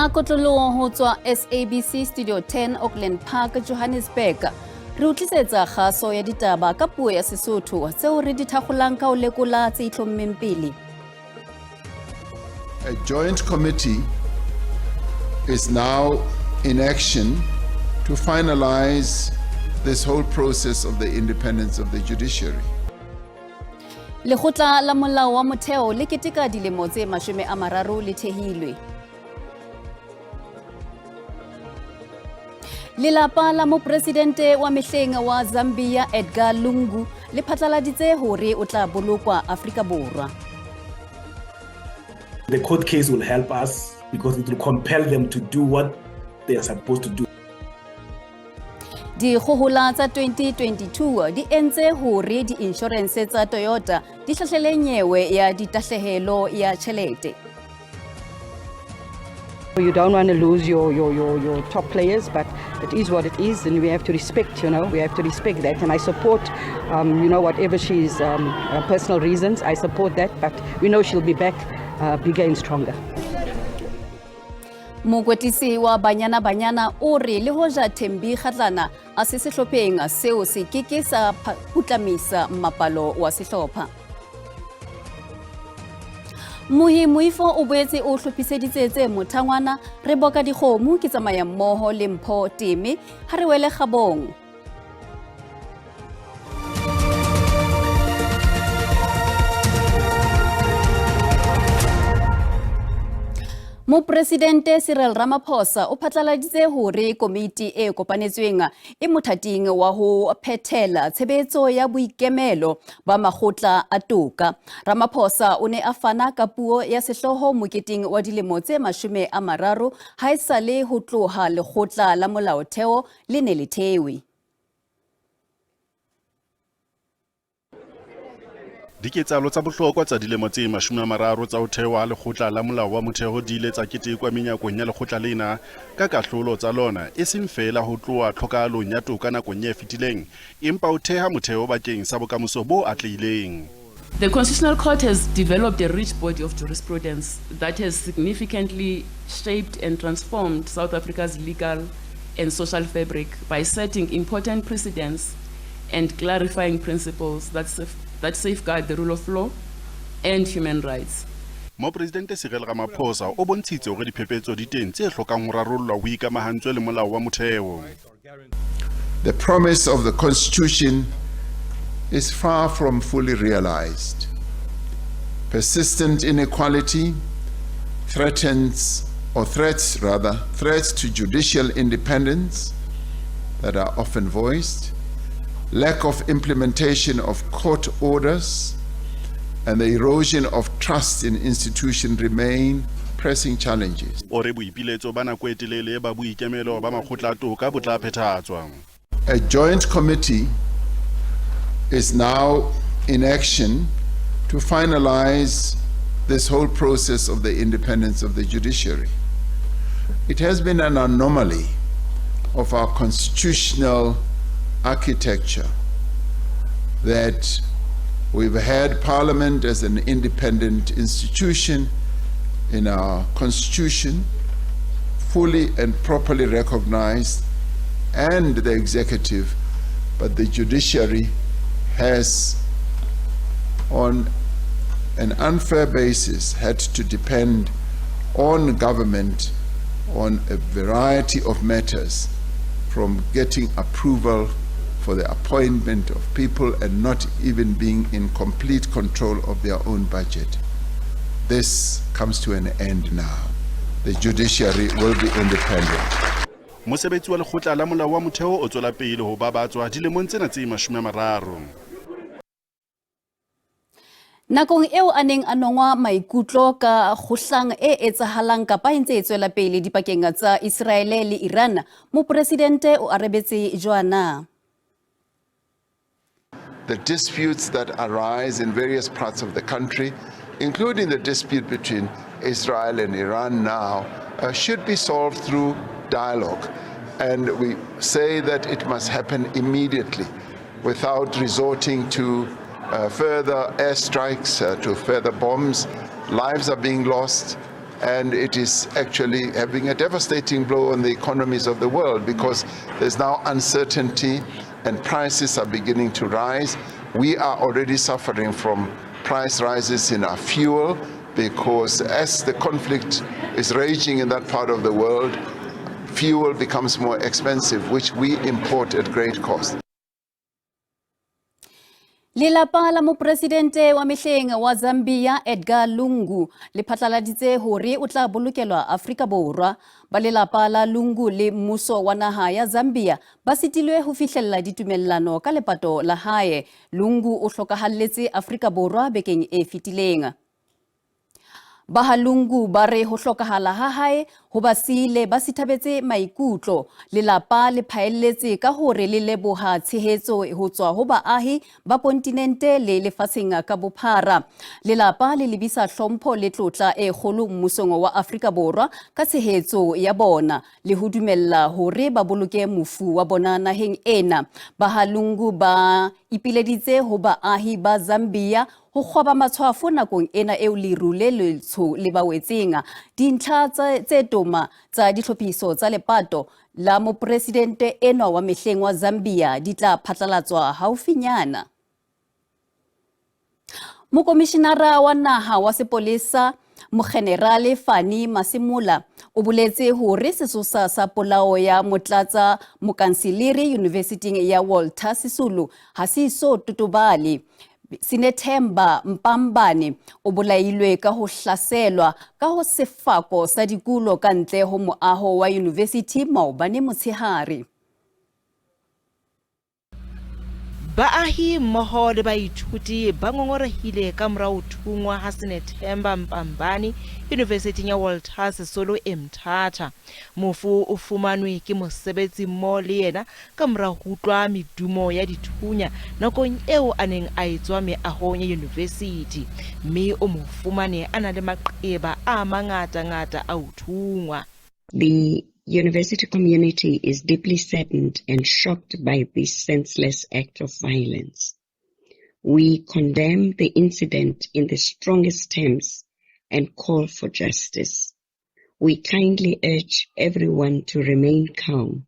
Ka kotloloho ho tswa SABC Studio 10 Auckland Park, Johannesburg. Re o tlisetsa kgaso ya ditaba ka puo ya Sesotho tseo re di thakgolang ka ho lekola tse itlhommeng pele. A joint committee is now in action to finalize this whole process of the independence of the judiciary. Lekgotla la Molao wa Motheo le keteka dilemo tse 30 le thehilwe. Lelapa la mopresidente wa mehleng wa Zambia Edgar Lungu le phatlaladitse hore o tla bolokwa Afrika Borwa. The court case will help us because it will compel them to do what they are supposed to do. Dikgohola tsa 2022 di entse hore di-inshorense tsa Toyota di hlahlele nyewe ya ditahlehelo ya tjhelete. You don't want to lose your top players, but it is what it is, and we have to respect, you know, we have to respect that. And I support, you know, whatever she's personal reasons, I support that, but we know she'll be back bigger and stronger. Mokwetlisi wa Banyana Banyana o re le hoja Thembi Kgatlana a se sehlopheng seo se ke ke sa putlamisa mmapalo wa sehlopha. Mohi Moifo o boetse o hlophiseditse tse mothangwana re boka dikgomo ke tsamaya mmoho le Mpho Teme ha re wele kgabong. Mopresidente Cyril Ramaphosa o phatlaladitse hore komiti e kopanetsweng e mothating wa ho phethela tshebetso ya boikemelo ba makgotla a toka. Ramaphosa o ne a fana ka puo ya sehlooho moketeng wa dilemo tse 30 haesale ho tloha lekgotla la molaotheo le ne le thewe. Diketsahalo tsa bohlokwa tsa dilemo tse 30 tsa ho thewa lekgotla la molao wa motheo di ile tsa ketekwa menyakong ya lekgotla lena ka kahlolo tsa lona e seng feela ho tloha tlhokahalong ya toka nakong e fetileng empa ho theha motheo bakeng sa bokamoso bo atlehileng. The Constitutional Court has developed a rich body of jurisprudence that has significantly shaped and transformed South Africa's legal and social fabric by setting important precedents and clarifying principles that safeguard the rule of law and human rights. Mopresidente Cyril Ramaphosa o bontshitse hore diphephetso di teng tse hlokang ho rarollwa ho ikamahantswe le molao wa motheo. The promise of the Constitution is far from fully realized. Persistent inequality threats to judicial independence that are often voiced, lack of implementation of court orders, and the erosion of trust in institutions remain pressing challenges. O re boipiletso ba nako e telele ba boikemelo ba makgotla a toka bo tla phethahatswa. A joint committee is now in action to finalize this whole process of the independence of the judiciary. It has been an anomaly of our constitutional architecture that we've had Parliament as an independent institution in our constitution, fully and properly recognized, and the executive, but the judiciary has, on an unfair basis, had to depend on government on a variety of matters, from getting approval for the appointment of people and not even being in complete control of their own budget. This comes to an end now. The judiciary will be independent. Mosebetsi wa lekgotla la molao wa motheo o tswela pele ho babatswa dilemong tsena tse 30. Nakong eo a neng a nongwa maikutlo ka kgohlang e etsahalang kapa e ntse e tswela pele dipakeng tsa Israele le Iran, mopresidente o arabetse jwana. The disputes that arise in various parts of the country, including the dispute between Israel and Iran now, should be solved through dialogue. And we say that it must happen immediately without resorting to further airstrikes, to further bombs. Lives are being lost. And it is actually having a devastating blow on the economies of the world because there's now uncertainty and prices are beginning to rise. We are already suffering from price rises in our fuel because as the conflict is raging in that part of the world, fuel becomes more expensive, which we import at great cost. Lelapa la mopresidente wa mehleng wa Zambia Edgar Lungu le phatlaladitse hore o tla bolokelwa Afrika Borwa. Ba lelapa la Lungu le mmuso wa naha ya Zambia ba sitilwe ho fihlella ditumellano ka lepato la hae. Lungu o hlokahalletse Afrika Borwa bekeng e fetileng. Ba ha Lungu ba re ho hlokahala ha hae ho ba siile ba sithabetse maikutlo. Lelapa le phaelletse ka hore le leboha tshehetso ho tswa ho baahi ba kontinente le lefatsheng ka bophara. Lelapa le lebisa hlompho le tlotla e kgolo mmusong wa Afrika Borwa ka tshehetso ya bona le ho dumella hore ba boloke mofu wa bona naheng ena. Ba ha Lungu ba ipileditse ho baahi ba Zambia ho kgoba matshwafo nakong ena eo leru le letsho le ba wetseng. Dintlha tse toma tsa ditlhophiso tsa lepato la mopresidente enwa wa mehleng wa Zambia di tla phatlalatswa haufinyana. Mokomishinara wa naha wa sepolesa Mokgenerale Fannie Masemola o boletse hore sesosa sa polao ya motlatsa mokanseliri Yunivesithing ya Walter Sisulu ha se so totobale. Sinethemba Mpambane o bolailwe ka ho hlaselwa ka ho sefako sa dikulo ka ntle ho moaho wa yunivesithi maobane motshehare. Baahi mmoho le baithuti ba ngongorehile ka mora ho thungwa ha Sinethemba Mpambane Yunivesithing ya Walter Sisulu e Mthatha. Mofu o fumanwe ke mosebetsi mmoho le yena ka mora ho utlwa medumo ya dithunya nakong eo a neng a etswa meahong ya yunivesithi mme o mo fumane a na le maqeba a mangatangata a ho thungwa. The university community is deeply saddened and shocked by this senseless act of violence. We condemn the incident in the strongest terms and call for justice. We kindly urge everyone to remain calm,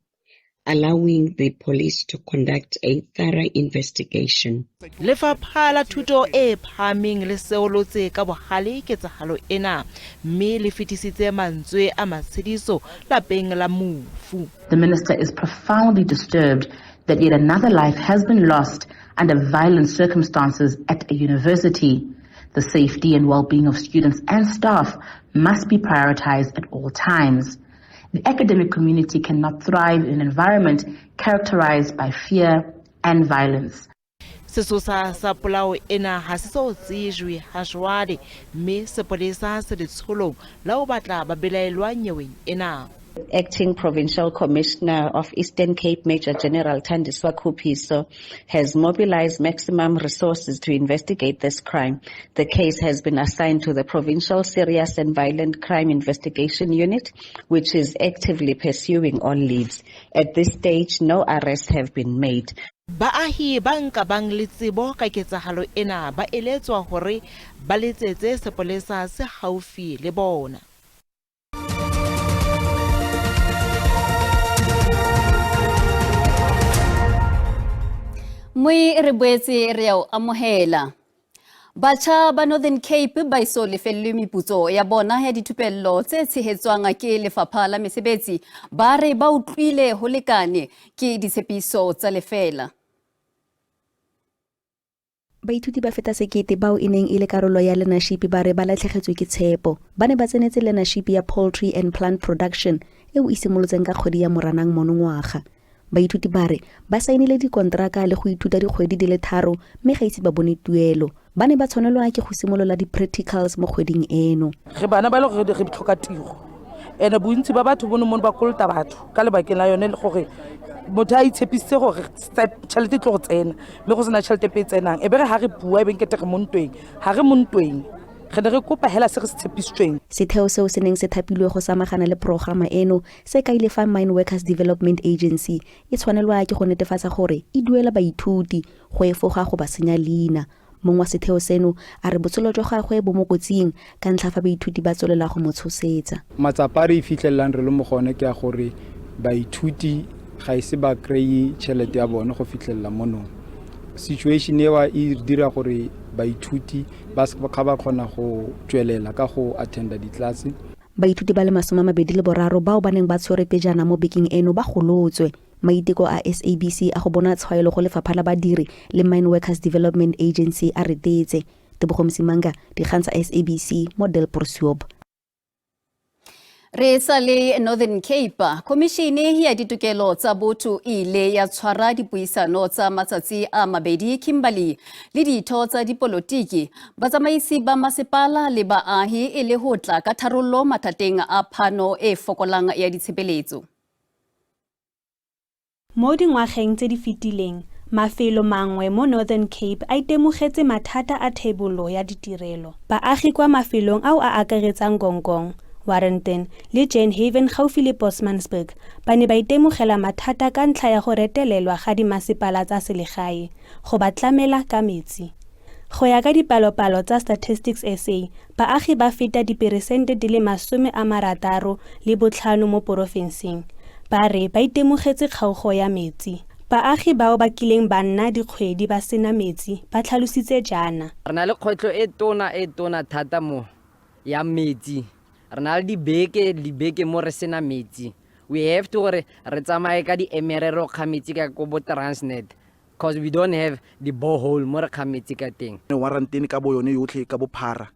allowing the police to conduct a thorough investigation. Lefapha la Thuto e Phahameng le seolotse ka bohale ketsahalo ena mme le fetisitse mantswe a matshediso lapeng la mofu. The minister is profoundly disturbed that yet another life has been lost under violent circumstances at a university. The safety and well-being of students and staff must be prioritized at all times. The academic community cannot thrive in an environment characterized by fear and violence. Sesosa sa polao ena ha se so tsejwe ha jwale mme sepolesa se letsholong la ho batla babelaellwa nyeweng ena. Acting Provincial Commissioner of Eastern Cape, Major General Thandiswa Kupiso, has mobilized maximum resources to investigate this crime. The case has been assigned to the Provincial Serious and Violent Crime Investigation Unit, which is actively pursuing all leads. At this stage, no arrests have been made. Baahi ba nka bang le tsebo ka ketsahalo ena ba eletswa hore ba letsetse sepolesa se haufi le bona. Moi re boetse re ya o amohela. Batjha ba Northern Cape ba eso lefellwe meputso ya bona ya dithupello tse tshehetswang ke Lefapha la Mesebetsi ba re ba utlwile ho lekane ke ditshepiso tsa lefela. Baithuti ba feta 1000 bao e neng e le karolo ya learnership ba re ba latlhegetswe ke tshepo. Ba ne ba tsenetse learnership ya Poultry and Plant Production eo e simolotseng ka kgwedi ya Moranang monongwaga. Baithuti ba re ba saenile dikonteraka le go ithuta dikgwedi di le 3 mme ga ise ba bone tuelo. Ba ne ba tshwanelwa ke go simolola di-practicals mo kgweding eno. Re bana ba le gore re tlhoka tiro. Ene bontsi ba batho bono mono ba kolota batho ka lebakeng la yone le gore motho a itshepisitse gore tšhelete e tlo go tsena mme go sena tšhelete e tsenang. E be re ha re bua e be nkete re mo ntweng, ha re mo ntweng. Re ne re kopa hela se re se tshepisitsweng. Setheo seo se neng se thapilwe go samagana le programa eno se kaile fa Mine Workers Development Agency e tshwanelwa ke go netefatsa gore e duela baithuti go efoga go ba senya leina. Mong wa setheo seno a re botshelo jwa gagwe bo mo kotsing ka ntlha fa baithuti ba tswelela go mo tshosetsa. Matsapa a re fitlhelelang re le mo gone ke a gore baithuti ga ise ba kry-e tšhelete ya bone go fitlhelela monong. Situation ewa e dira gore baithuti ba se ka ba kgona go tswelela ka go attenda ditlase. Baithuti ba le 23 bao ba neng ba tshwerwe pejana mo bekeng eno ba golotswe. Maiteko a SABC a go bona tshwaelo go lefapha la badiri le Mine Workers Development Agency a retetse. Tebogo Msimanga, dikgang tsa SABC mo Delportshoop. Re sa le Northern Cape, Khomišene ya Ditokelo tsa Botho e ile ya tshwara dipuisano tsa matsatsi a mabedi Kimberley le ditho tsa dipolotiki, batsamaisi ba masepala le baahi e le ho tla ka tharollo mathateng a phano e fokolang ya ditshebeletso. Mo dingwageng tse di fetileng, mafelo mangwe mo Northern Cape a itemogetse mathata a thebolo ya ditirelo. Baagi kwa mafelong ao a akaretsang Ngongong, Warrenton le Jane Haven gaufi le Bosmansburg ba ne ba itemogela mathata ka ntlha ya go retelelwa ga dimasepala tsa selegae go ba tlamela ka metsi. Go ya ka dipalopalo tsa Statistics SA, baagi ba feta diperesente di le 65 mo porofenseng ba re ba itemogetse kgaogo ya metsi. Baagi bao ba kileng ba nna dikgwedi ba sena metsi ba tlhalositse jaana. Re na le kgwetlho e tona e tona thata mo ya metsi. Re na le dibeke le dibeke mo re sena metsi. We have to gore re tsamaye ka diemere re kga metsi ka ko bo Transnet because we don't have the borehole mo re kgang metsi ka teng. Warrantene ka bo yone yotlhe ka bophara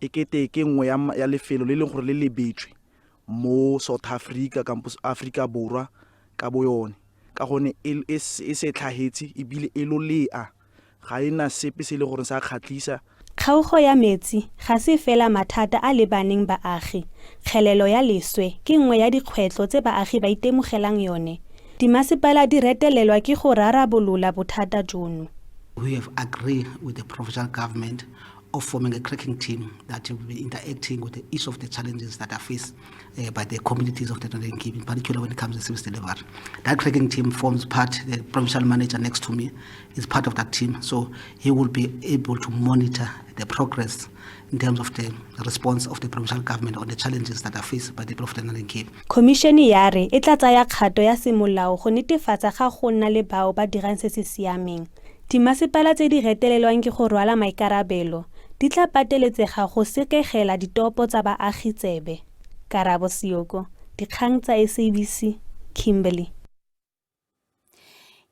e kete ke nngwe ya lefelo le leng gore le lebetswe mo South Africa kampo Afrika Borwa ka bo yone, ka gonne e se tlhagetse ebile e lolea, ga e na sepe se e le gore sa kgatlhisa. Kgaogo ya metsi ga se fela mathata a lebaneng baagi. Kgelelo ya leswe ke nngwe ya dikgwetlho tse baagi ba itemogelang yone. Dimasepala di retelelwa ke go rarabolola bothata jono. We have agreed with the provincial government of forming a cracking team that will be interacting with each of the challenges that are faced by the communities of the Northern Cape, in particular when it comes to service delivery. That cracking team forms part, the provincial manager next to me is part of that team, so he will be able to monitor the progress in terms of the response of the provincial government on the challenges that are faced by the people of the Northern Cape. Khomišene ya re e tla tsaya kgato ya semolao go netefatsa ga go nna le bao ba dirang se se siameng. Dimasepala tse di retelelwang ke go rwala maikarabelo di tla pateletsega go sekegela ditopo tsa baagi tsebe. Karabo Seoko, dikgang tsa SABC, Kimberley.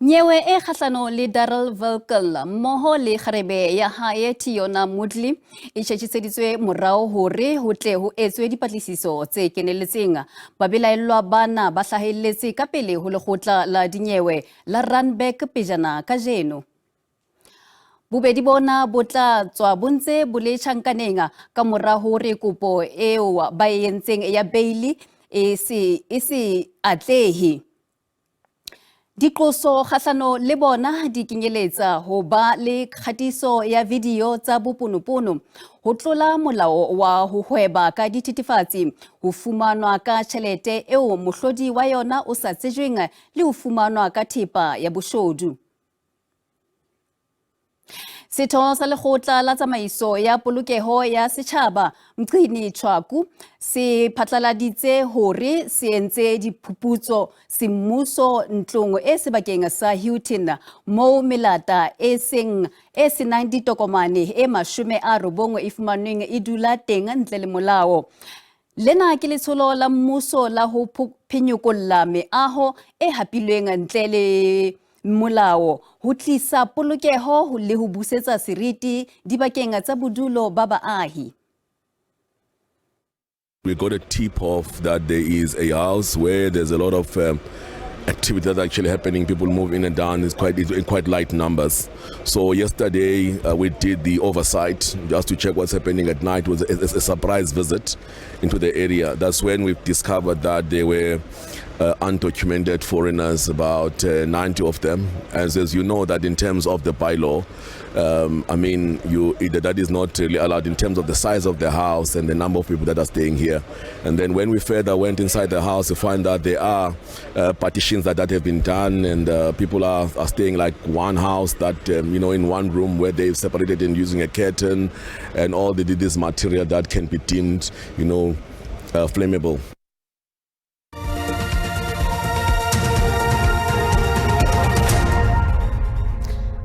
Nyewe e kgahlano le Daryl Wilkel mmoho le kgarebe ya hae Tiona Moodley e tjhetjhiseditswe morao hore ho tle ho etswe dipatlisiso tse keneletseng. Babelaellwa bana ba hlahelletse ka pele ho lekgotla la dinyewe la Randburg pejana kajeno. Bobedi bona bo tla tswa bo ntse bo le tjhankaneng ka mora hore kopo eo ba e entseng ya beili e se atlehe. Diqoso kgahlano le bona di kenyeletsa ho ba le kgatiso ya video tsa boponopono, ho tlola molao wa ho hweba ka dithethefatsi, ho fumanwa ka tjhelete eo mohlodi wa yona o sa tsejweng le ho fumanwa ka thepa ya boshodu. Setho sa lekgotla la tsamaiso ya polokeho ya setjhaba Mgcini Tshwaku se phatlaladitse hore se entse diphuputso semmuso ntlong e sebakeng sa Houghton moo melata e senang ditokomane e 90 e fumanweng e dula teng ntle le molao. Lena ke letsholo la mmuso la ho phenyokolla meaho e hapilweng ntle le molao ho tlisa polokeho le ho busetsa seriti dibakeng tsa bodulo ba baahi. We got a tip off that there is a house where there's a lot of activity that's actually happening. People move in and down. It's in quite light numbers. So yesterday we did the oversight just to check what's happening at night. It was a surprise visit into the area. That's when we've discovered that there were undocumented foreigners, about 90 of them. As you know, that in terms of the bylaw, that is not really allowed in terms of the size of the house and the number of people that are staying here. And then when we further went inside the house, we find that there are partitions that have been done, and people are staying like one house that, in one room where they've separated and using a curtain and all this material that can be deemed, flammable.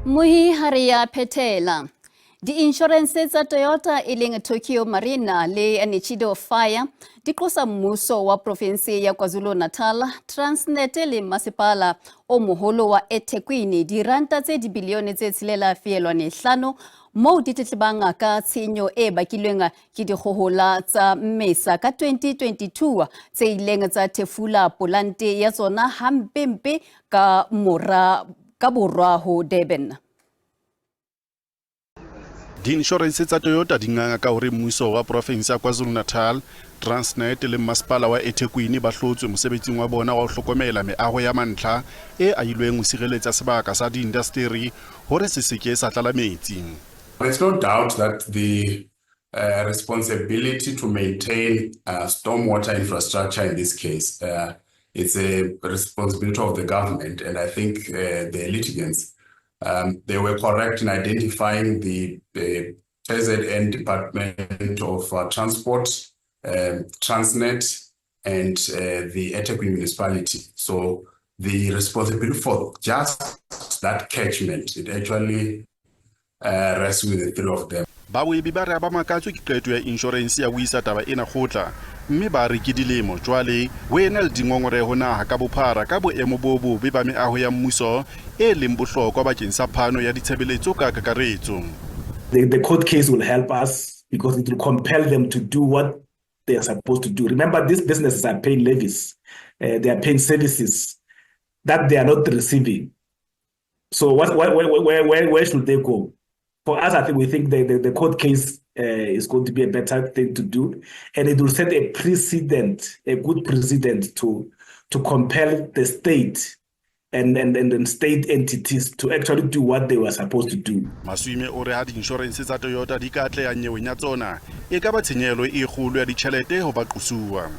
Mohi Haria Phethela. Di-insurance tsa Toyota e leng Tokyo Marina le Nichido Fire di qosa mmuso wa provinse ya KwaZulu-Natal, Transnet le masepala o moholo wa eThekwini diranta tse dibilione tse 6.5 moo di tletlebang ka tshenyo e bakilweng ke dikgohola tsa Mmesa ka 2022 tse ileng tsa thefula polante ya tsona hampempe ka borwa ho Durban. Di-insurance tsa Toyota di nganga ka hore mmuso wa provinse ya KwaZulu-Natal, Transnet le masepala wa eThekwini ba hlotswe mosebetsing wa bona wa ho hlokomela meaho ya mantlha e ahilweng ho sireletsa sebaka sa diindasteri hore se seke sa tlala metsi. There's no doubt that the responsibility to maintain stormwater infrastructure in this case, it's a responsibility of the government, and I think the litigants, they were correct in identifying the KZN Department of Transport, Transnet, and the eThekwini municipality. So the responsibility for just that catchment, it actually rests with the three of them. Bahwebi ba re ba makatswe ke qeto ya insurance ya ho isa taba ena kgotla, mme ba re ke dilemo jwale ho ena le dingongoreho naha ka bophara ka boemo bo bobe ba meaho ya mmuso e leng bohlokwa bakeng sa phano ya ditshebeletso ka kakaretso. The court case will help us because it will compel them to do what they are supposed to do. Remember, these businesses are paying levies. They are paying services that they are not receiving. So where should they go? For us, I think we think the court case is going to be a better thing to do, and it will set a precedent, a good precedent to compel the state and state entities to actually do what they were supposed to do. Maswime o re ha di-insurance tsa Toyota di ka atleha nyeweng ya tsona, e ka ba tshenyehelo e kgolo ya ditjhelete ho baqosuwa.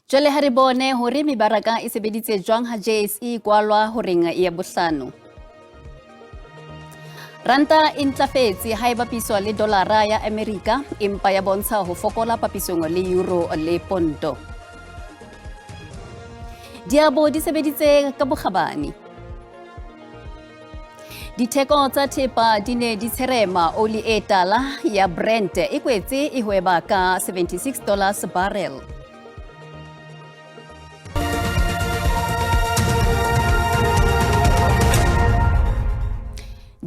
Jwale ha re bone hore mebaraka e sebeditse jwang ha JSE kwalwa horeng ya bohlano. Ranta e ntlafetse ha e bapiswa le dolara ya Amerika, empa ya bontsha ho fokola papisong le euro le ponto. Diabo di sebeditse ka bokgabane. Ditheko tsa thepa di ne di tsherema, oli e tala ya Brent e kwetse e hweba ka $76 barrel.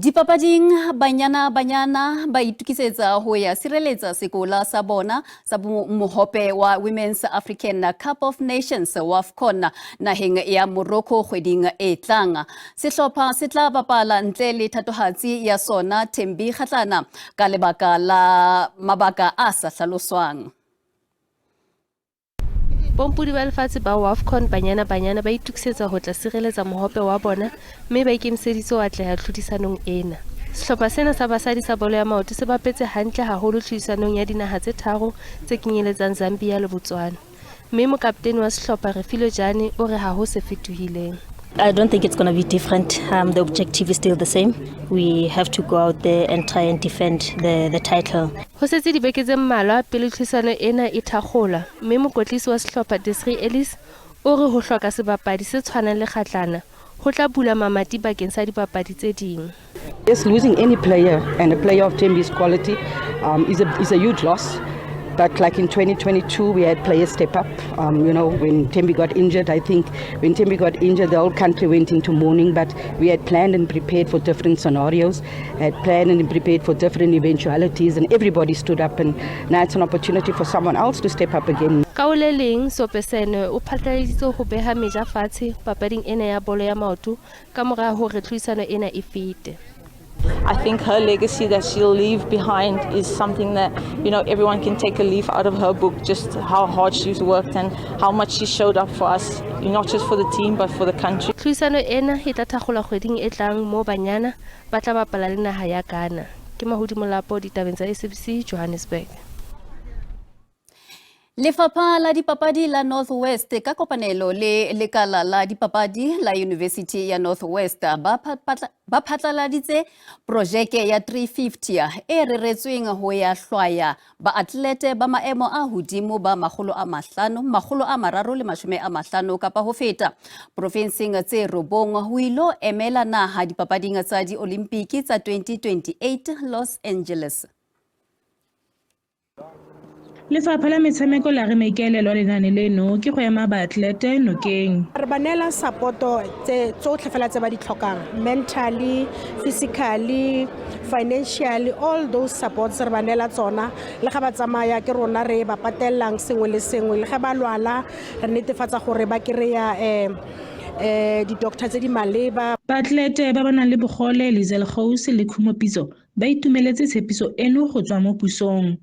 Dipapading, Banyana Banyana ba itukisetsa ho ya sireletsa sekola sa bona sa mohope wa Women's African Cup of Nations WAFCON naheng ya Morocco kgweding e tlang. Sehlopha se tla bapala ntle le thatohatsi ya sona Thembi Kgatlana ka lebaka la mabaka a sa hlaloswang. Bompodi ba lefatshe ba WAFCON Banyana Banyana ba itukisetsa ho tla sireletsa mohope wa bona mme ba ikemiseditse ho atleha tlhodisanong ena. Sehlopha sena sa basadi sa bolo ya maoto se bapetse hantle haholo tlhodisanong ya dinaha tse tharo tse kenyeletsang Zambia le Botswana. Mme mokaptene wa sehlopha Refilwe Jane o re ha ho se fetohileng. I don't think it's going to be different. The objective is still the same. We have to go out there and try and defend the title. Ho setse dibeke tse mmalwa pele tlhodisano ena e thakgolwa, mme mokwetlisi wa sehlopha Desiree Ellis o re ho hloka sebapadi se tshwanang le Kgatlana ho tla bula mamati bakeng sa dipapadi tse ding. Yes, losing any player and a player of Thembi's quality is a huge loss. But like in 2022, we had players step up. When Thembi got injured, I think when Thembi got injured, the whole country went into mourning. But we had planned and prepared for different scenarios, had planned and prepared for different eventualities, and everybody stood up. And now it's an opportunity for someone else to step up again. Ka ho le leng, Sopesene o phatlaladitse ho beha meja fatshe papading ena ya bolo ya maoto ka mora hore tlhodisano ena e fete. I think her legacy that she'll leave behind is something that, everyone can take a leaf out of her book, just how hard she's worked and how much she showed up for us, not just for the team, but for the country. Tlhodisano ena e tla thakgolwa kgweding e tlang moo Banyana ba tla bapala le naha ya Ghana. Ke Mahodi Molapo ditabeng tsa SABC Johannesburg. Lefapha la Dipapadi la North West ka kopanelo le lekala la dipapadi la University ya North West ba phatlaladitse projeke ya 350 e reretsweng ho ya hlwaya baatlete ba maemo a hodimo ba 500, 350 kapa ho feta profinseng tse 9 ho ilo emela naha dipapading tsa Diolimpiki tsa 2028 Los Angeles. Lefapha la metshameko la re maikaelelo a lenaane leno ke go ema baatlete nokeng. Re ba neela support-o tse tsotlhe fela tse ba di tlhokang, mentally, physically, financially, all those supports re ba neela tsona. Le ga ba tsamaya ke rona re ba patellang sengwe le sengwe, le ga ba lwala re netefatsa gore ba kry-a di-doctor tse di maleba. Baatlete ba ba nang le bogole Lizelle Gous le Khumo Pitso ba itumeletse tshepiso eno go tswa mo pusong.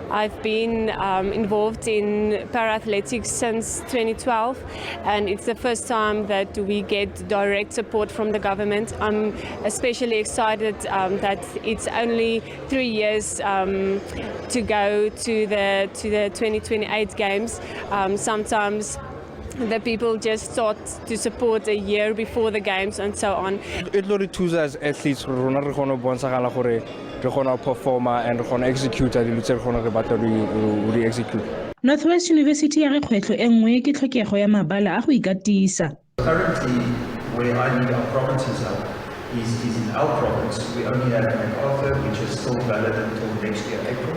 I've been involved in para-athletics since 2012, and it's the first time that we get direct support from the government. I'm especially excited that it's only 3 years to go to the 2028 Games. Sometimes the people just start to support a year before the games and so on. E tlo re thusa as athletes gore rona re kgone go bontshagala gore re kgona go performa and re kgona execute dilo tse re kgona re batla go di execute. North West University ya re kgwetlho e nngwe ke tlhokego ya mabala a go ikatisa. Currently, where I need our province's help is in our province. We only have MacArthur, which is still valid until next year, April.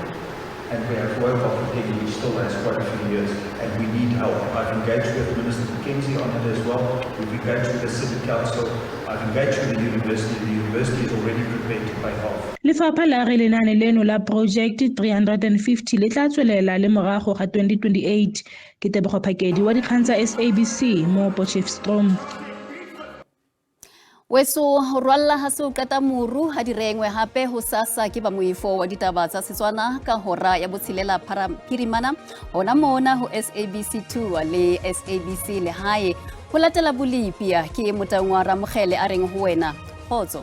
And we have Royal Bafokeng, which still has quite a few years, and we need help. I've engaged with Minister McKenzie on it as well. We've engaged with the City Council. I've engaged with the university. The university is already prepared to pay half. Lefapha la re lenaane leno la Project 350 le tla tswelela le morago ga 2028. Ke Tebogo Phakedi wa dikgang tsa SABC mo Potchefstroom. Weso rwalla ha se o qeta moru ha di rengwe hape ho sasa ke ba moifo wa ditaba tsa Setswana ka hora ya botshelela phirimana hona mona ho SABC 2 le SABC Lehae. Ho latela Bolipia ke Motaung wa Ramogele a reng ho wena kgotso.